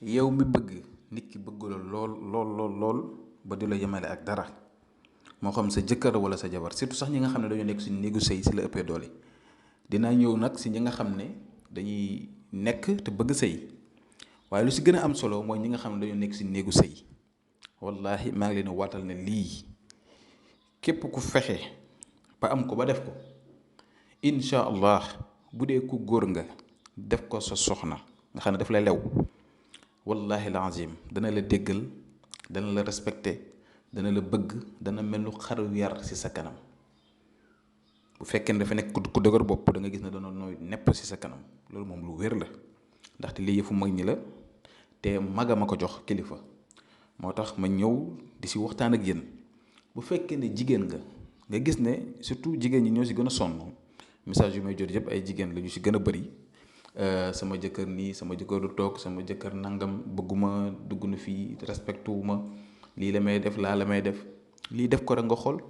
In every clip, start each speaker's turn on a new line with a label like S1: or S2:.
S1: yow mi bëgg nit ki bëgg la lool lool lool lool ba du la yemale ak dara moo xam sa jëkkër wala sa jabar surtout sax ñi nga xam ne dañoo nekk si néegu sëy si la ëppee doole dinaa ñëw nag si ñi nga xam ne dañuy nekk te bëgg sëy waaye lu si gën a am solo mooy ñi nga xam ne dañoo nekk si néegu sëy wallahi maa ngi leen a waatal ne lii képp ku fexe ba am ko ba def ko incha allah bu dee ku góor nga def ko sa soxna nga xam ne daf la lew wallahi lazim dana la déggal dana la respecté dana la bëgg dana mel lu xaru yar ci sa kanam bu fekkee ne dafa nekk ku dëgër bopp da nga gis ne dana nooy nepp ci sa kanam loolu moom lu wér la ndaxte lii yëfu mag ñi la te maga ma ko jox kilifa moo tax ma ñëw di ci waxtaan ak yéen bu fekkee ne jigéen nga gis ne surtout jigéen ñi ñoo ci gën a sonn message yu may jot yëpp ay jigéen la ñu ci gën a bëri sama jëkkër nii sama jëkkër du toog sama jëkkër nangam bëgguma dugg na fii respecté wu ma lii la may def laa la may def lii def ko rek nga xool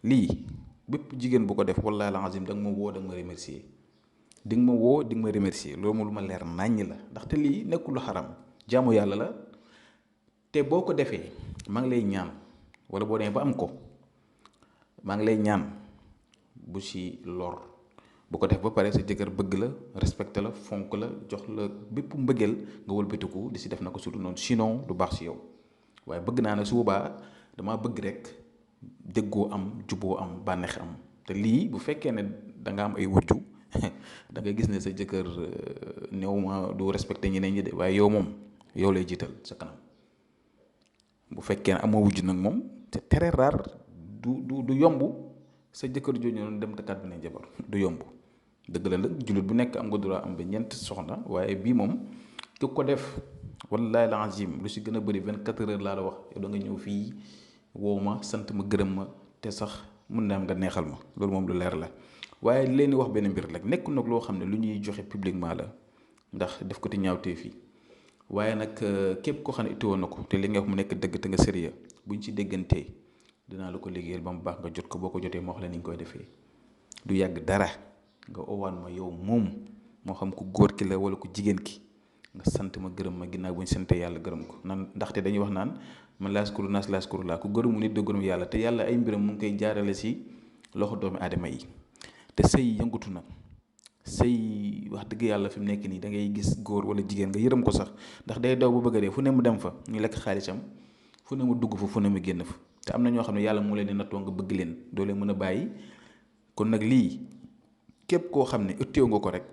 S1: lii bépp jigéen bu ko def wallaahi alazim da nga ma woo da nga ma remercier di nga ma woo di nga ma remercier loolu moom lu ma leer nàññ la ndaxte lii nekkul lu xaram jaamu yàlla la te boo ko defee maa ngi lay ñaan wala boo demee ba am ko maa ngi lay ñaan bu ci lor. bu ko def ba pare sa jëkkër bëgg la respecté la fonk la jox la bépp mbëggeel nga wëlbatiku di si def na ko surtout noonu sinon du baax si yow waaye bëgg naa ne su boobaa damaa bëgg rek déggoo am juboo am bànneex am te lii bu fekkee ne da nga am ay wujju da nga gis ne sa jëkkër néew ma du respecté ñeneen ñi de waaye yow moom yow lay jiital sa kanam bu fekkee ne amoo wujju nag moom c'est très rare du yomb sa jëkkër jooju noonu dem takkaat beneen jabar du yomb. dëgg la nag jullit bu nekk am nga droit am ba ñeent soxna waaye bii moom ki ko def wallahi lazim lu si gën a bëri 24 heures laa la wax yow da nga ñëw fii woo ma sant ma gërëm ma te sax mun na am nga neexal ma loolu moom lu leer la waaye leen di wax benn mbir rek nekkul nag loo xam ne lu ñuy joxe publiquement la ndax def ko ti ñaawtee fii waaye nag képp koo xam ne itteewoon na ko te li nga wax mu nekk dëgg te nga sérieux buñ ci déggantee dinaa la ko liggéeyal ba mu baax nga jot ko boo ko jotee ma wax la ni ñu koy defee du yàgg dara. nga owaan ma yow moom moo xam ku góor ki la wala ku jigéen ki nga sant ma gërëm ma ginnaaw bu ñu sante yàlla gërëm ko nan ndaxte dañuy wax naan man laaskuru naas laaskuru laa ku gërëmu nit da gërëm yàlla te yàlla ay mbiram mu ngi koy jaarale si loxo doomi aadama yi te sëy yëngutu na sëy wax dëgg yàlla fi mu nekk nii da ngay gis góor wala jigéen nga yërëm ko sax ndax day daw ba bëgg a dee fu ne mu dem fa ñu lekk xaalisam fu ne mu dugg fa fu ne mu génn fa te am na ñoo xam ne yàlla moo leen di nattoo nga bëgg leen doo leen mën a bàyyi kon nag lii képp koo xam ne utteew nga ko rek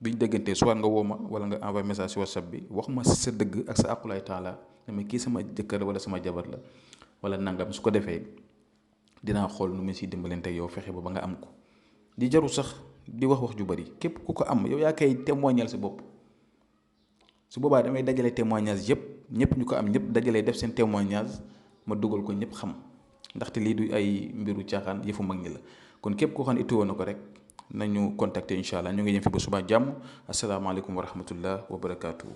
S1: biñ déggantee soit nga woo ma wala nga envoyé message ci whatsapp bi wax ma sa dëgg ak sa aqulaay taala dama kii sama jëkkër wala sama jabar la wala nangam su ko defee dinaa xool nu mu siy dimbalante yow fexe ba nga am ko di jaru sax di wax ju bari képp ku ko am yow yaa koy témoignal sa bopp su boobaa damay dajale témoignage yëpp ñëpp ñu ko am ñëpp dajalee def seen témoignage ma dugal ko ñëpp xam ndaxte lii du ay mbiru caaxaan yëfu mag ñi la kon képp koo xam ne itteewoon na ko rek nañu contacter incha allah ñu ngi jëm fi ba suba jàmm asalaamaaleykum wa rahmatullah wa barakaatu.